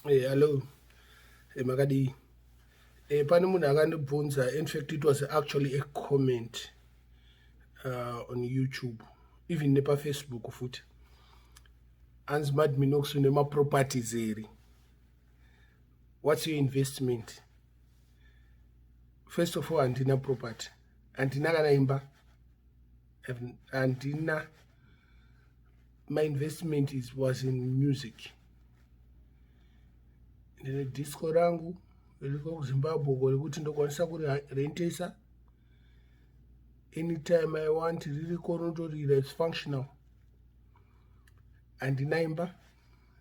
Hey, eh, hello hey, eh, makadii hey, eh, pane munhu akandibvunza in fact it was actually a comment uh, on youtube even nepafacebook futi anzi madminox une maproperties here what's your investment first of all handina property handina kana imba handina my investment is, was in music ndine disco rangu ririko kuzimbabwe uko rekuti ndokwanisa kurentesa anytime i want ririko rinotorira its functional handina imba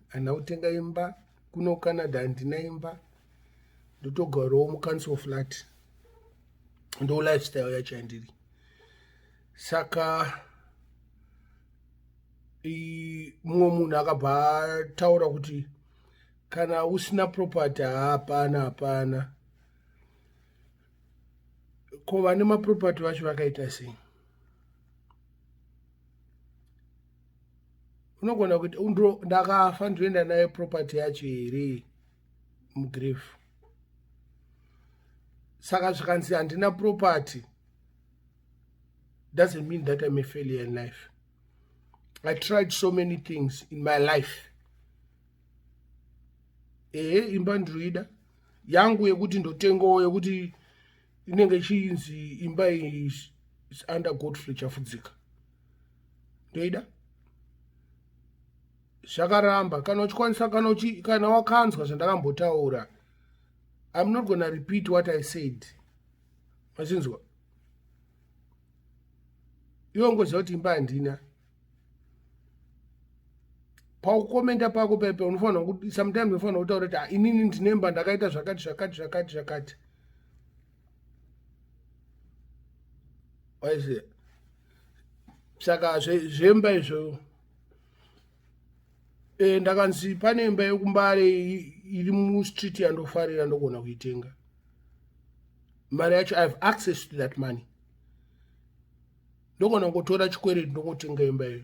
handina kutenga imba kuno canada handina imba ndotogarawo mucouncil flat ndo lifestyle yacho yandiri saka mumwe munhu akabva ataura kuti kana usina property hapana hapana ko vane maproperty vacho vakaita sei unogona kuti ndakafa ndinoenda nayo property yacho here mugrave saka zvikanzi handina property doesn't mean that i'm a failure in life i tried so many things in my life ehe imba ndinoida yangu yekuti ndotengawo yekuti inenge ichinzi imba iyi is under godfrey chafudzika ndoida zvakaramba kana uchikwanisa kana uchi kana wakanzwa zvandakambotaura i'm not gonna repeat what i said machinzwa iwe ngoziva kuti imba handina paukomenda pako pepe unofanira kuti sometimes unofanira kutaura kuti ah, inini ndinemba ndakaita zvakati zvakati zvakati zvakati waiziva saka zvemba izvo e, ndakanzi pane imba yekumbare iri mustreet yandofarira ndogona kuitenga mari yacho i have access to that money ndogona kungotora chikwereti ndongotenga imba iyo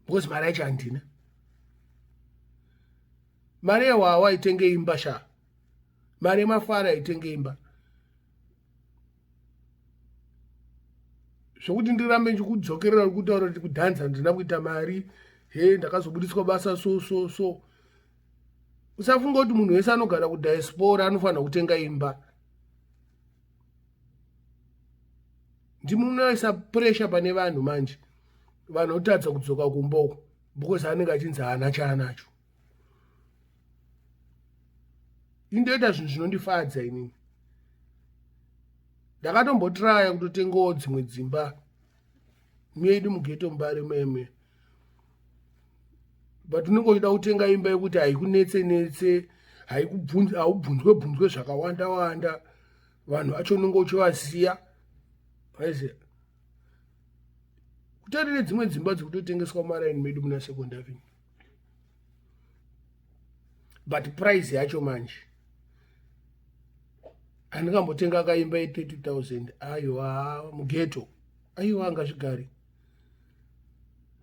because mari yacho handina mari yewawa itenge imba sha mari yemafara itenge imba zvokuti ndirambe ndichikudzokerera kutaura kuti kudhanza handina kuita mari he ndakazobudiswa basa so so so usafunga kuti munhu wese anogara kudiaspora anofanira kutenga imba ndimunoisa pressure pane vanhu manje vanhu otadza kudzoka kumba uko because anenge achinzi haana chaanacho indoita zvinhu zvinondifadza inini ndakatombotraya kutotengawo dzimwe dzimba medu mugeto mbare meme but unenge uchida kutenga imba yekuti haikunetse netse haubvunzwe bvunzwe zvakawanda wanda vanhu vacho unenge uchivaziya aiziva kutori nedzimwe dzimba dzikutotengeswa mumaraini medu muna second avenue but price yacho manje handingambotenga kaimba ye 30 000 aiwa mugeto aiwa angazvigari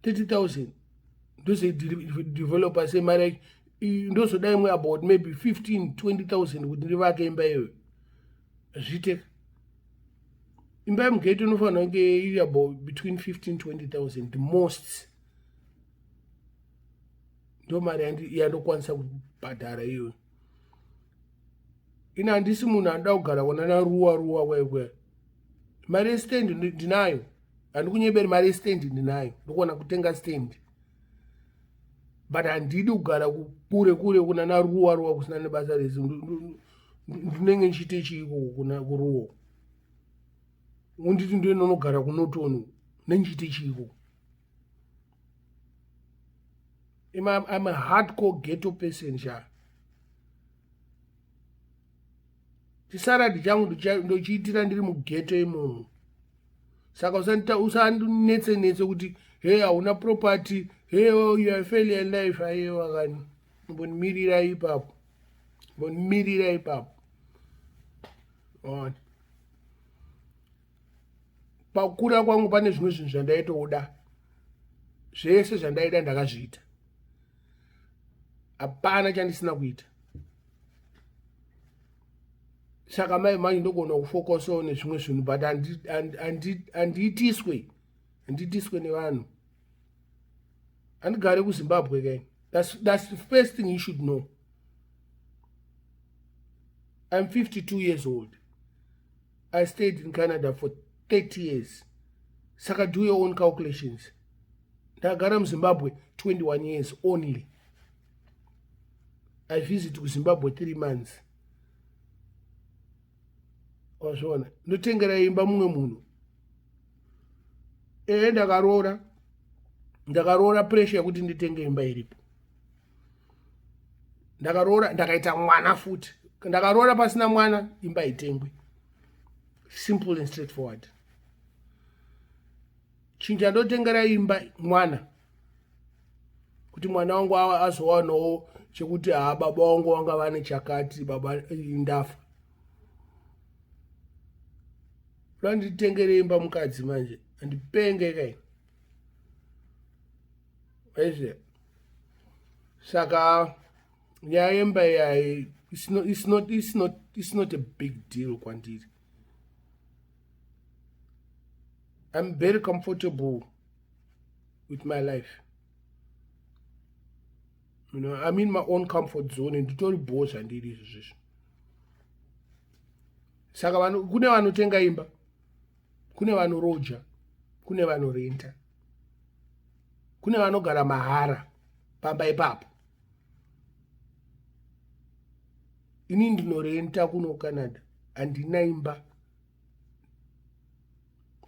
30 000 ndozodevelopa semari ndozoda imwe about maybe 15 20 000 kuti ndivake imba iyoyo zviite imba yemugeto inofanira kunge iri about between 15 20 000 the most ndo mari yandokwanisa kubhadhara iyoyo ini handisi munhu anoda kugara kwanana ruwa ruwa kwaikwa mari yestand ndinayo handikunyeberi mari yestand ndinayo ndokwana kutenga stand but handidi kugara kure kure kunana ruwa ruwa kusina nebasa rese ndinenge ndichiite chiiko kuna kuruwa unditi ndoinonogara kunotoni nendichiite chiiko I'm a hardcore ghetto person sha chisaradi changu ndochiitira ndiri mugeto imomo saka usandinetse netse kuti hey hauna property hey oh, you are failure in life ayewa kani mbonimirira ipapo mbonimirira ipapo ona pakukura kwangu pane zvimwe zvinhu zvandaitoda zvese zvandaida ndakazviita Hapana chandisina kuita. Saka mai manje ndogona kufokosawo nezvimwe zvinhu, but handiitiswe, handiitiswe nevanhu. Handigare kuZimbabwe kaini. That's the first thing you should know. I'm 52 years old. I stayed in Canada for 30 years. Saka do your own calculations. Ndagara muZimbabwe 21 years only. I visit kuZimbabwe 3 months. Wazviona? Ndotengera imba mumwe munhu. Ehe, ndakaroora. Ndakaroora pressure yekuti nditenge imba iripo. Ndakaroora ndakaita mwana futi. Ndakaroora pasina mwana, imba itengwe. Simple and straightforward. Chinhu chandotengera imba mwana, kuti mwana wangu azowanawo chekuti haa, baba wangu vanga vane chakati, baba ndafa. Nditengere imba mukadzi manje, handipenge kai. Waizviziva? Saka nyaya yemba iyayi, it's not a big deal kwandiri. I'm very comfortable with my life. I'm in my own comfort zone. Nditori bho zvandiri izvo zvezvo. Saka kune vanotenga imba, kune vanoroja, kune vanorenta, kune vanogara mahara pamba ipapo. Ini ndinorenta kuno Canada, handina imba.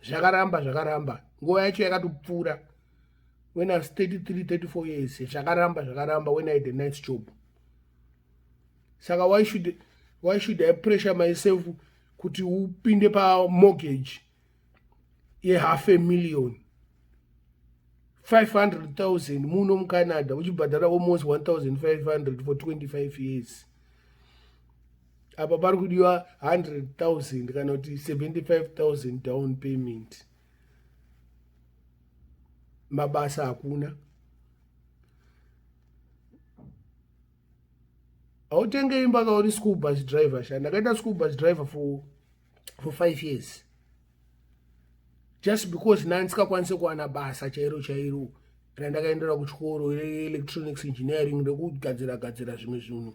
Zvakaramba, zvakaramba. Nguva yacho yakatopfuura when I was 33, 34 years. Zvakaramba, zvakaramba when I had a nice job. Saka why should I pressure myself kuti upinde pamortgage yehalf a million, 500,000 muno muCanada, uchibhadhara almost 1500 for 25 years? Apa pari kudiwa 100,000 kana kuti 75,000 down payment. Mabasa hakuna. Hautenge imba kauri school bus driver. Sha, ndakaita school bus driver for 5 years just because ndandisingakwanisi kuwana basa chairo chairo randakaendera kuchikoro reelectronics engineering, rekugadzira gadzira zvimwe zvinhu.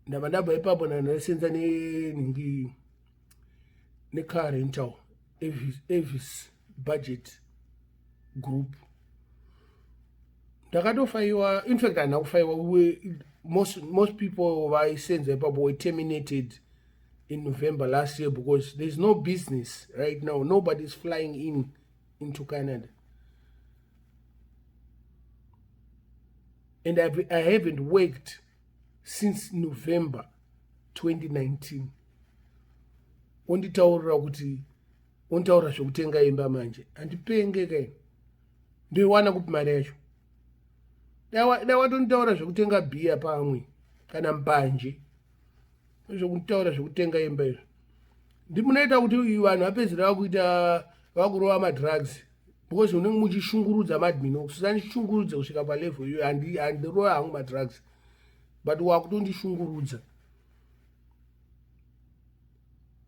Ndabva ndabva ipapo, ndandasenza nenhingi, necar rental, Avis Budget Group. Ndakatofaiwa. In fact, handina kufaiwa. Most people vaisenza ipapo were terminated in November last year because there's no business right now. Nobody's flying in into Canada and I haven't worked since November 2019. Onditaurira kuti onditaurira zvekutenga imba manje, handipenge kai. Ndoiwana kupi mari yacho? Dai watonditaura zvekutenga bhiya pamwe kana mbanje, zvekutaura zvekutenga imba izvo. Ndimunoita kuti vanhu vapedzera vakuita vakurova madrugs because unenge muchishungurudza Madminox. Usandishungurudze kusvika palevel iyoyo. Handirova hangu madrugs, but wakutondishungurudza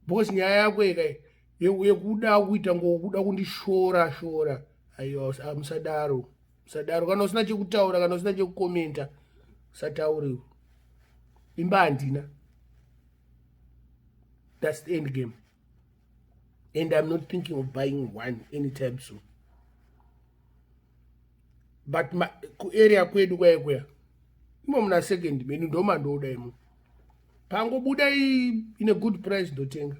because nyaya yako ikai yekuda kuita ngokuda kundishora shora. Aiwa, musadaro, musadaro. Kana usina chekutaura, kana usina chekukomenta, usatauriwo. Imba handina. That's the end game and I'm not thinking of buying one anytime soon. But kuarea kwedu kwaikuya imo muna Second menu, ndomandoda imo. Pangobuda in a good price, ndotenga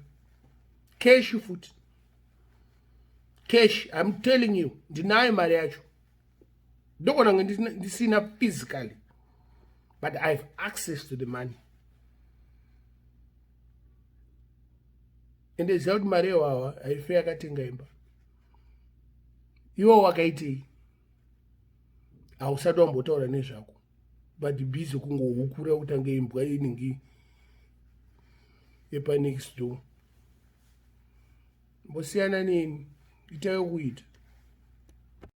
cash futi, cash. I'm telling you, ndinayo mari yacho. Ndogona kunge ndisina physically, but I have access to the money. Ende ziva kuti mari yewawa haife yakatenga imba. Iwo wakaitei? Hausati wambotaura nezvako, but busy kungohukura kutange imbwa inenge yepanext door. Mbosiyana neni, itayo kuita.